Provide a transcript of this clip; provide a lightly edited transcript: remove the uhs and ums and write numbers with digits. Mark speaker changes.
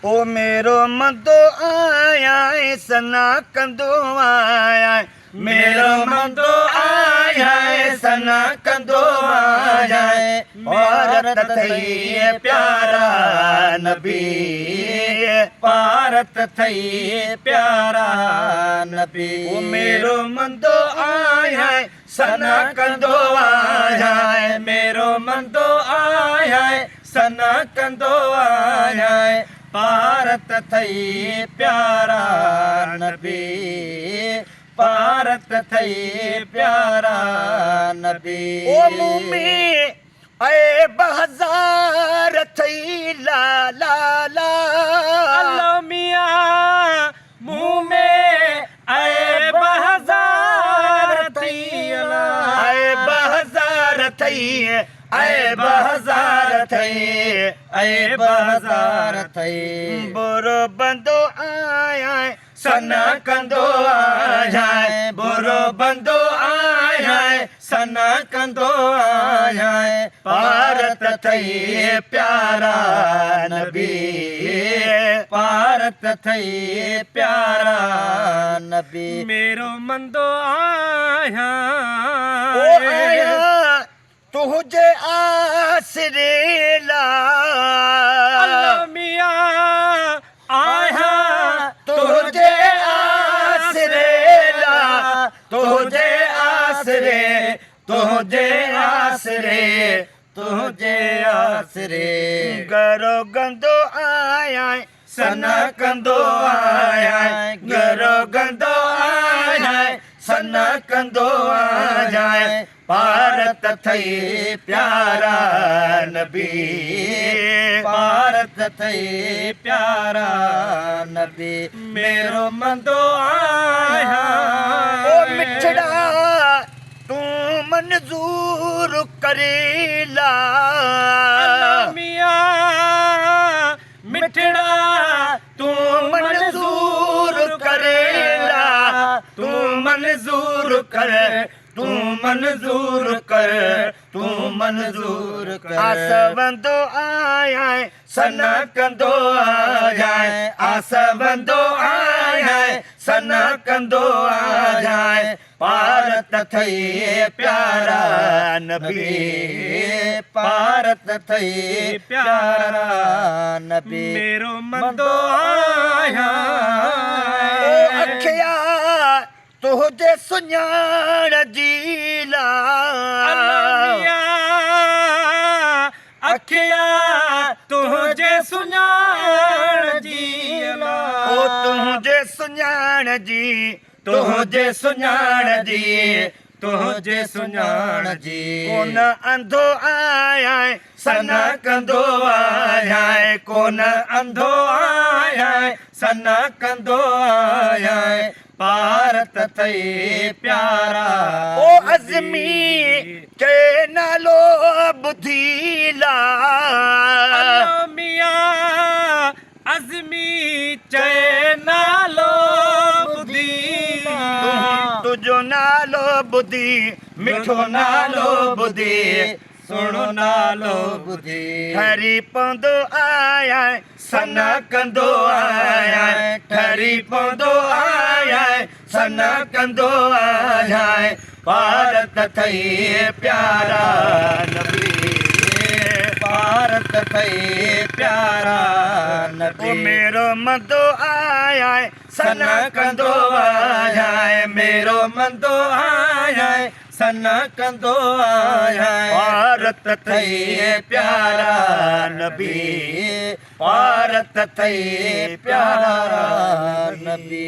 Speaker 1: او ميرو مندو آيان سنا ڪندو آيان. ميرو مندو آيان سنا ڪندو آيان. پارت ٿئي پيارا نبي.
Speaker 2: پارت ٿئي پيارا نبي.
Speaker 1: او ميرو مندو آيان سنا ڪندو آيان.
Speaker 2: ميرو مندو آيان سنا ڪندو آيان. پارت ٿئي پيارا نبي. پارت ٿئي پيارا نبي.
Speaker 1: او مون ۾ عيب هزار ٿئي لا لا لا.
Speaker 2: الله ميان مون ۾ عيب هزار ٿئي لا.
Speaker 1: عيب هزار ٿئي عيب هزار ٿئي.
Speaker 2: عيب هزار ٿئي.
Speaker 1: برو بندو آهيان سنا ڪندو آهيان.
Speaker 2: برو بندو آهيان سنا ڪندو آهيان.
Speaker 1: پارت ٿئي پيارا نبي.
Speaker 2: پارت ٿئي پيارا نبي. ميرو مندو آهيان.
Speaker 1: او آهيان تنهنجي آسري لا.
Speaker 2: الله ميان آهيان
Speaker 1: تنهنجي آسري لا. تنهنجي آسري تنهنجي آسري
Speaker 2: تنهنجي آسري.
Speaker 1: گرو گندو آهيان سنا ڪندو آهيان. گرو گندو آهيان سنا ڪندو آهيان. پارت ٿئي پيارا نبي.
Speaker 2: پارت ٿئي پيارا نبي. ميرو مندو آهيان.
Speaker 1: او مٺڙا تون منظور ڪري لا.
Speaker 2: الله ميان مٺڙا
Speaker 1: تون منظور ڪري لا. تون منظور ڪر تون منظور ڪر تون
Speaker 2: منظور ڪر.
Speaker 1: آسوندو آهيان سنا ڪندو آهيان. آسوندو آهيان سنا ڪندو آهيان. پارت ٿئي پيارا نبي.
Speaker 2: پارت ٿئي پيارا نبي. ميرو مندو آهيان.
Speaker 1: او اکيا تنهنجي سڃاڻ جي لا.
Speaker 2: الله ميان اکيا تنهنجي سڃاڻ جي لا.
Speaker 1: او تنهنجي سڃاڻ جي تنهنجي سڃاڻ جي
Speaker 2: تنهنجي سڃاڻ جي.
Speaker 1: ڪونه انڌو آهيان سنا ڪندو آهيان. ڪونه
Speaker 2: انڌو آهيان سنا ڪندو آهيان. پارت ٿئي پيارا.
Speaker 1: او ازمي چئي نالو ٻڌي لا.
Speaker 2: الله ميان ازمي چئي نالو ٻڌي لا.
Speaker 1: تنهنجو نالو ٻڌي مٺو نالو ٻڌي
Speaker 2: سهڻو نالو ٻڌي.
Speaker 1: ٺري پوندو آهيان سنا ڪندو آهيان. ٺري پوندو آهيان سنا ڪندو آهيان. پارت ٿئي پيارا نبي.
Speaker 2: پارت ٿئي پيارا
Speaker 1: او
Speaker 2: نبي.
Speaker 1: ميرو مندو آهيان سنا ڪندو آهيان.
Speaker 2: ميرو مندو آهيان سنا ڪندو آهيان.
Speaker 1: پارت ٿئي پيارا نبي. پارت ٿئي پيارا
Speaker 2: نبي.